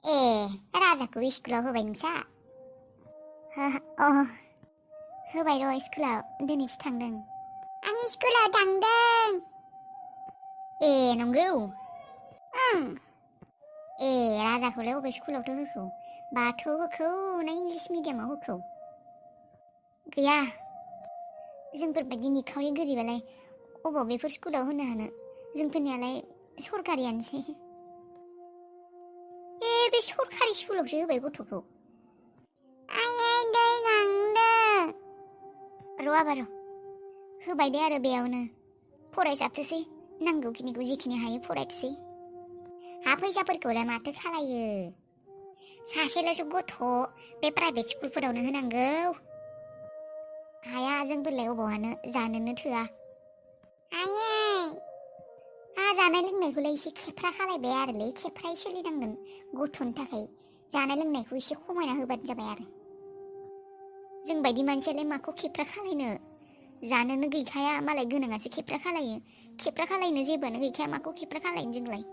राजाखौ स्कुलाव होबाय नोंसा? होबाय र' स्कुलाव दिनैसो थांदों। आं स्कुलाव थांदों। नंगौ? राजाखौलाय अबे स्कुलावथो होखो? बाथौ होखौ ना इंलिस मिडियामाव होखौ? गैया, जोंफोरबायदि निखावरि गोरिबालाय अबाव बेफोर स्कुलाव होनो हानो? जोंफोरनियालाय सरकारियानोसै। बे सरकारि स्कुलावसो होबाय गथ'खौ। दै गांदों। र' होबाय दे आरो बेयावनो फरायसाबथोसै, नांगौखिनिखौ जिखिनि हायो फरायथोसै। फैसाफोरखौलाय माथो खालायो? सासेल'सो गथ', बे प्राइभेट स्कुलफोरावनो होनांगौ। हाया, जोंफोरलाय अबावहानो जानोनो थोआ। जानाय लोंनायखौलाय एसे खेफ्रा खालायबाय आरोलै, खेफ्रायै सोलिनांगोन गथ'नि थाखाय। जानाय लोंनायखौ एसे खमायना होबानो जाबाय आरो। जोंबायदि मानसियालाय माखौ खेफ्रा खालायनो? जानोनो गैखाया, मालाय गोनाङासो खेफ्रा खालायो। खेफ्रा खालायनो जेबोआनो गैखाया, माखौ खेफ्रा खालायनो जोंलाय?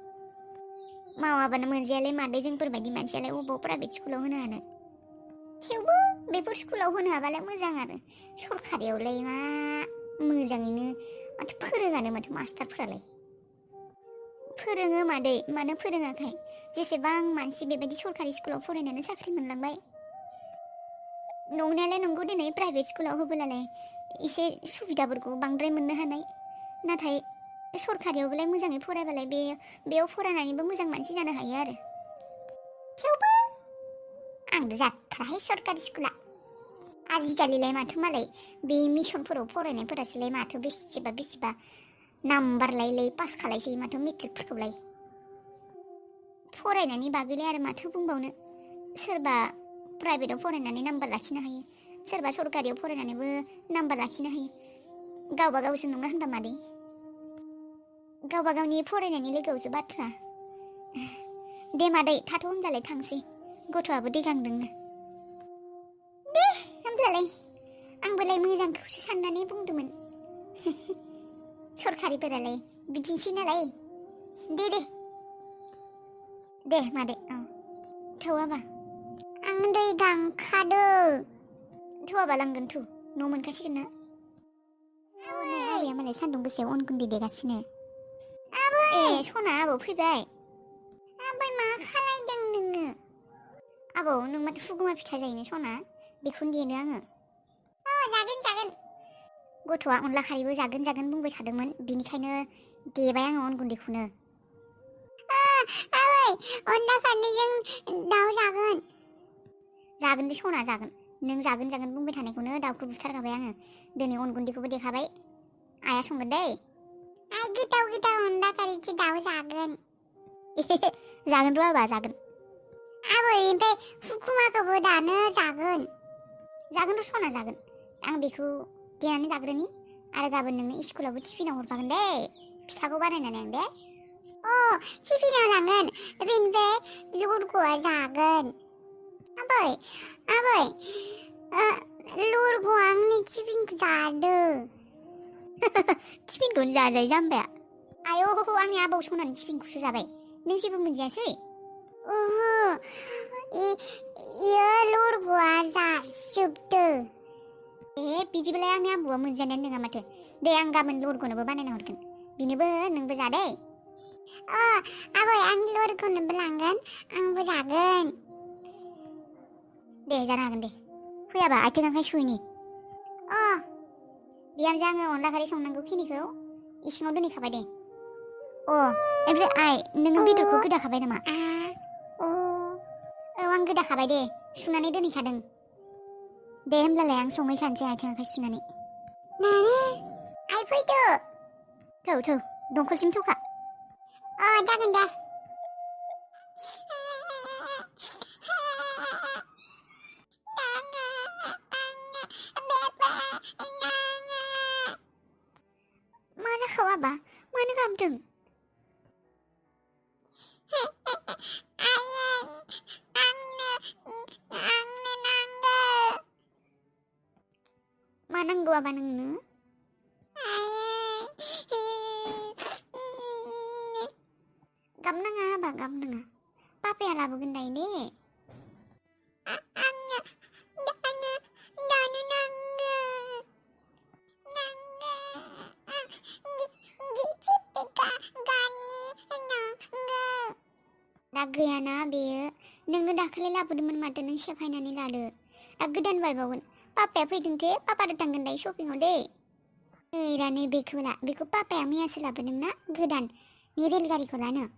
मावाबानो मोनजायालाय मादै जोंफोरबायदि मानसियालाय अबाव प्राइभेट स्कुलाव होनो हानो? थेवबो बेफोर स्कुलाव होनो हाबालाय मोजां आरो। सरकारियावलाय मा मोजाङैनो माथो फोरोङानो माथो मास्टारफोरालाय। फोरोङो मादै, मानो फोरोङाखाय? जेसेबां मानसि बेबायदि सरकारि स्कुलाव फरायनानै साख्रि मोनलांबाय। नंनायालाय नंगौ, दिनै प्राइभेट स्कुलाव होबोलालाय एसे सुबिदाफोरखौ बांद्राय मोननो हानाय। नाथाय सरकारियावबोलाय मोजाङै फरायबालाय बेयाव फरायनानैबो मोजां मानसि जानो हायो आरो। थेवबो आंबो जाथ्राहाय सरकारि स्कुला। आजिखालिलाय माथो मालाय बे मिसनफोराव फरायनायफोरासोलाय माथो बेसेबा नाम्बार लायै पास खालायसै माथो मेट्रिकफोरखौलाय। फरायनायनि बागैलाय आरो माथो बुंबावनो? सोरबा प्राइभेटाव फरायनानै नाम्बार लाखिनो हायो, सोरबा सरकारियाव फरायनानैबो नाम्बार लाखिनो हायो। गावबा गावसो नङा होनबा मादै? गावबा गावनि फरायनायनि लोगोआवसो बाथ्रा। दे मादै, थाथ' होनब्लालाय थांसै, गथ'आबो दै गांदोंनो। दे होमब्लालाय, आंबोलाय मोजांखौसो साननानै बुंदोंमोन। सरकारिफोरालाय बिदिनोसै नालाय। दे मादै, थौआबा आं दै गांखादो। थौआबा लांगोन, न' मोनखासिगोन ना? आबैया मालाय सान्दुं गोसायाव अन गुन्दै देगासिनो। सना, आबौ फैबाय। आबै, मा खालायदों नोङो? आबौ, नों माथो फुगुमा फिथा जायोनो सना, बेखौनो देनो आङो। जागोन। गथ'आ अनला खारैबो जागोन बुंबाय थादोंमोन, बिनिखायनो देबाय आङो अन गुन्दैखौनो। आबै, अनला खारैजों दाउ जागोन। जागोन दे सना, जागोन। नों जागोन बुंबाय थानायखौनो दाउखौ बुथारखाबाय आङो। दिनै अन गुन्दैखौबो देखाबाय, आइया संगोन दै। गोथाव अनला खारैजों दाउ जागोन। जागोन र' आबा, जागोन। आबै, ओमफ्राय हुखुमाखौबो दानो जागोन र' सना, जागोन। आं बेखौ देनानै लाग्रोनि, आरो गाबोन नोंनो स्कुलावबो टिफिनाव हरफागोन दे, फिथाखौ बानायनानै आं दे। टिफिनाव लांगोन, बेनिफ्राय लुरग'आ जागोन। आबै, लुरग'आ आंनि टिफिनखौ जादो। टिफिनखौनो जाजायो जाम्बाया। आयौ, आंनि आबौ सनानि टिफिनखौसो जाबाय, नों जेबो मोनजायासै? इयो लुरग'आ जाजोबदो। बिदिबालाय आंनि आबौआ मोनजानायानो नङा माथो। दे, आं गाबोन लुरग'नोबो बानायना हरगोन, बिनोबो नोंबो जा दे। आबै, आं लुरग'नोबो लांगोन, आंबो जागोन। दे, जानो हागोन दे। फैयाबा आथिं आखाइ सुहैनि। बिहामजो, आङो अनला खारै संनांगौ खिनिखौ इसिङाव दोनहैखाबाय दे। ओमफ्राय आइ, नोङो बेदरखौ गोदाखाबाय नामा? आं गोदाखाबाय दे, सुनानै दोनहैखादों। दे होमब्लालाय, आं संहैखानोसै आथिं आखाइ सुनानै। आइ, फैदो। थौ, दंखलसिम थौखा। जागोन दे। मा जाखो आबा? मानो गाबदों? मा नांगौ आबा नोंनो? गाबनाङा आबा, गाबनाङा। पापाया लाबोगोन दायो दे आंनो दानो नांगौ दा गैयाना बेयो नोंनो दाखालि लाबोदोंमोन माथो नों सेफायनानै लादो दा गोदान बायबावगोन पापाया फैदों दे पापाजों थांगोन दायो शपिंआव दे नै दा नै बेखौ ला बेखौ पापाया मैयासो लाबोदों ना गोदान नि रेलगारिखौ लानो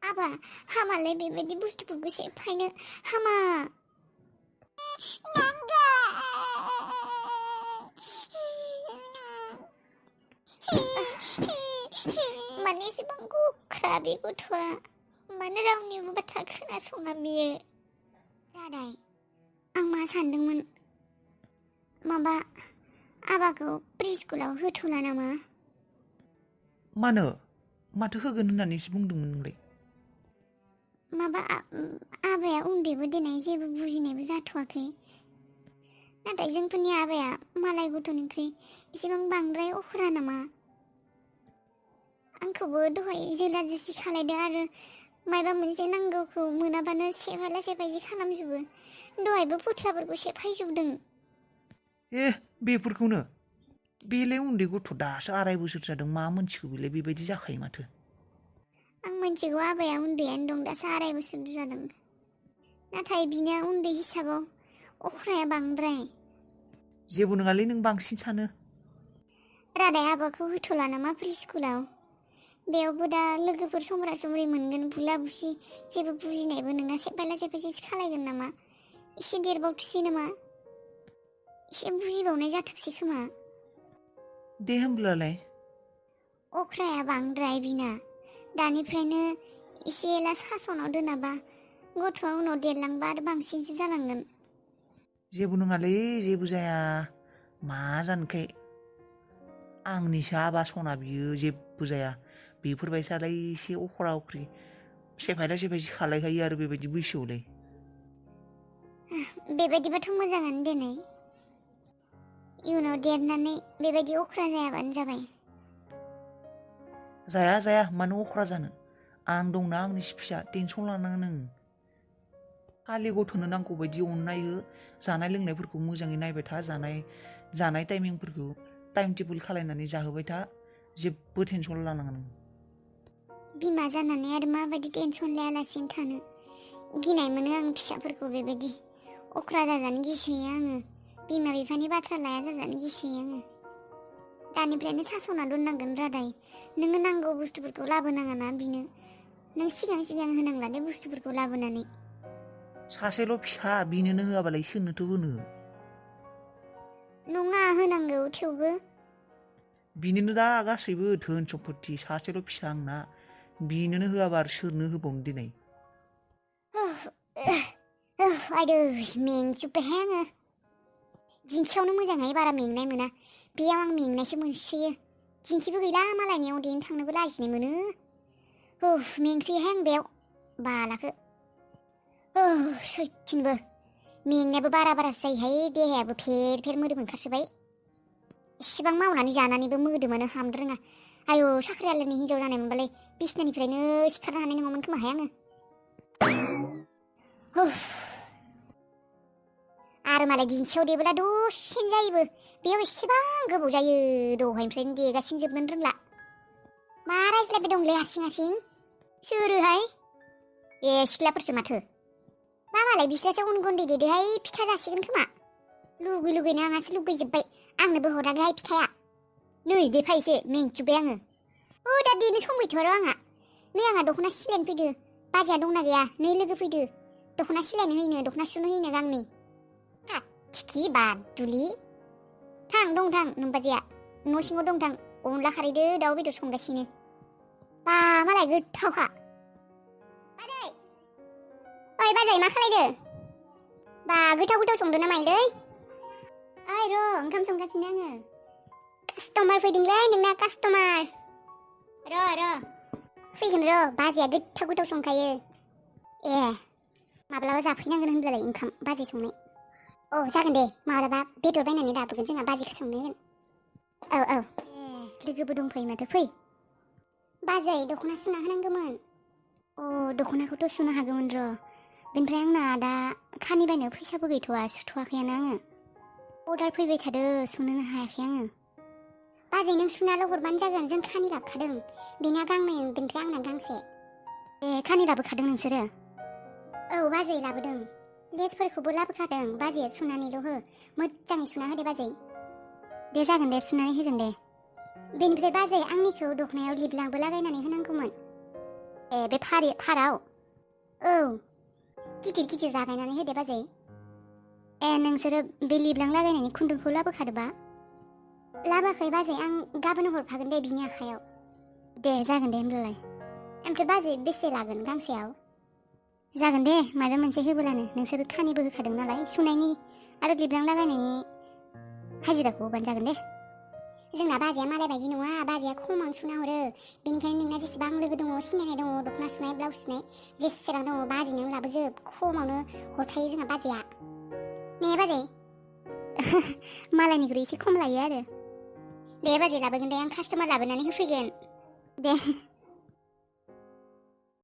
आबा हामालाय बेबायदि बुस्थुफोरखौ सेफायनो हामा माने एसेबां गोख्रा बे गथ'आ मानो रावनिबो बाथ्रा खोनासङा बियो रादाय आं मा सानदोंमोन माबा आबाखौ प्रि स्कुलाव होथ'ला नामा माथो होगोन होननानैसो बुंदोंमोन नोंलाय माबा आबाया उन्दैबो देनाय जेबो बुजिनायबो जाथ'वाखै नाथाय जोंफोरनि आबाया मालाय गथ'निख्रुइ एसेबां बांद्राय अख्रा नामा आंखौबो दहाय जेला जेसि खालायदो आरो मायबा मोनसे नांगौखौ मोनाबानो सेफायला सेफायजि खालामजोबो दहायबो फुथलाफोरखौ सेफायजोबदों बेफोरखौनो बेलाय उन्दै गथ' दासो 2.5 बोसोर जादों मा मोनथिगौ बेलाय बेबायदि जाखायो माथो आं मोनथिगौ आबाया उन्दैयानो दं दासो 2.5 बोसोर जादों नाथाय बिनिया उन्दै हिसाबाव अख्राया बांद्राय जेबो नङालै नों बांसिन सानो रादाय आबाखौ होथ'ला नामा प्रि स्कुलाव बेयावबो दा लोगोफोर समरा समरि मोनगोन बुला बुसि जेबो बुजिनायबो नङा सेफायला सेफायसो खालायगोन नामा एसे देरबावथोसै नामा एसे बुजिबावनाय जाथोंसै खोमा दे होमब्लालाय अख्राया बांद्राय बिना दानिफ्रायनो एसे एला सासनाव दोनाबा गथ'आ उनाव देरलांबा आरो बांसिनसो जालांगोन जेबो नङालै जेबो जाया मा जानोखाय आंनिसो आबा सना बियो जेबो जाया बेफोरबायसालाय एसे अख्रा अख्रि सेफायला सेफायसि खालायखायो आरो बेबायदि बैसोआवलाय बेबायदिबाथ' मोजाङानो देनै इयुनाव देरनानै बेबायदि अख्रा जायाबानो जाबाय जाया मानो अख्रा जानो आं दंना आंनि फिसा टेनसन लानाङा नों खालि गथ'नो नांगौ बायदि अननाय हो जानाय लोंनायफोरखौ मोजाङै नायबाय था जानाय टाइमिंफोरखौ टाइम टेबोल खालायनानै जाहोबाय था जेबो टेनसन लानाङा नों बिमा जानानै आरो माबायदि टेनसन लायालासिनो थानो गिनाय मोनो आं फिसाफोरखौ बेबायदि अख्रा जाजानो गिसोयो आङो बिमा बिफानि बाथ्रा लाया जाजानो गिसोयो आङो दानिफ्रायनो सासना दोननांगोन रादाय नोंनो नांगौ बुस्थुफोरखौ लाबोनाङा ना बिनो नों सिगां होनांला दे बुस्थुफोरखौ लाबोनानै सासेल' फिसा बिनोनो होआबालाय सोरनोथो होनो नङा होनांगौ थेवबो बिनोनो दा गासैबो धोन सम्पति सासेल' फिसा आंना बिनोनो होआबा आरो सोरनो होबावनो दिनै आयदै मेंजोब्बायहाय आङो दिंखियावनो मोजाङै बारा मेंनाय मोना बेयाव आं मेंनायसो मोनसोयो दिंखिबो गैला मालायनियाव ओरैनो थांनोबो लाजिनाय मोनो मेंसोयोहाय आं बेयाव बालाखो सैथिंबो मेंनायाबो बारासो जायोहाय देहायाबो फेर मोदोम ओंखारसोबाय इसेबां मावनानै जानानैबो मोदोमानो हामनो रोङा आयु साख्रियालनि हिन्जाव जानाय मोनबालाय बिसनानिफ्रायनो सिखारनो हानाय नङामोन खोमाहाय आङो आरो मालाय दिंखियाव देबोला दसेनो जायोबो बेयाव एसेबां गोबाव जायो दहायनिफ्रायनो देगासिनो जोबनोनो रोंला मा रायज्लायबाय दंलै हारसिं सोरोहाय ए सिख्लाफोरसो माथो मा मालाय बिस्रासो उन गुन्दै देदोहाय फिथा जासिगोन खोमा लुगैनो आंहासो लुगैजोब्बाय आंनोबो हराखैहाय फिथाया नै देफा एसे मेंजोब्बाय आङो दा देनो सम गैथ'आ र' आंहा नै आंहा दख'ना सिलायनो फैदो बाजैया दंना गैया नै लोगो फैदो दख'ना सिलायनो हैनो दख'ना सुनो हैनो गांनै थिखि बादुलि थां नोमबाजैया न' सिङाव दं थां अनला खारैदो दाउ बेदर संगासिनो बा मालाय गोथावखा बाजै मा खालायदो बा गोथाव गोथाव संदों ना माइलै? ओइ र' ओंखाम संगासिनो आङो। कास्टमार फैदोंलै नोंना कास्टमार। र' फैगोन र' बाजैया गोथाव गोथाव संखायो। ए माब्लाबा जाफैनांगोन होनब्लालाय ओंखाम बाजै संनाय। औ जागोन दे माब्लाबा बेदर बायनानै लाबोगोन जोंहा बाजैखौ संनो होगोन। औ ए लोगोबो दंफैयो माथो फै। बाजै दख'ना सुना होनांगौमोन। अ दख'नाखौथ' सुनो हागौमोन र'। बेनिफ्राय आंना दा खानि बायनो फैसाबो गैथ'वा सुथ'वाखैयानो आङो। अर्डार फैबाय थादो सुनोनो हायाखै आङो। बाजै नों सुनाल' हरबानो जागोन जों खानि लाबोखादों। बेना गांनै बेनिफ्राय आंना गांसे। ए खानि लाबोखादों नोंसोरो? औ बाजै लाबोदों। लेसफोरखौबो लाबोखादों बाजैया सुनानैल' हो। मोजाङै सुना होदे बाजै। दे जागोन दे सुनानै होगोन दे। बेनिफ्राय बाजै आंनिखौ दख'नायाव लिबलांबो लागायनानै होनांगौमोन। ए बे फाराव? औ गिदिर गिदिर लागायनानै होदे बाजै। ए नोंसोरो बे लिबलां लागायनायनि खुन्दुंखौ लाबोखादोबा? लाबोआखै बाजै आं गाबोन हरफागोन दे बिनि आखायाव। दे जागोन दे होनब्लालाय। ओमफ्राय बाजै बेसे लागोन गांसेयाव? जागोन दे माबा मोनसे होबोलानो नोंसोर खानिबो होखादों नालाय सुनायनि आरो लिबलां लागायनायनि हाजिराखौ होबानो जागोन दे। जोंना बाजैया मालाय बायदि नङा बाजैया खमावनो सुना हरो। बेनिखायनो नोंना जेसेबां लोगो दङ सिनायनाय दङ दख'ना सुनाय ब्लाउस सुनाय जेसेबां दङ बाजैनो लाबोजोब खमावनो हरखायो जोंहा बाजैया। ने बाजै? मालायनिख्रुइ एसे खम लायो आरो। दे बाजै लाबोगोन दे आं कास्टमार लाबोनानै होफैगोन। दे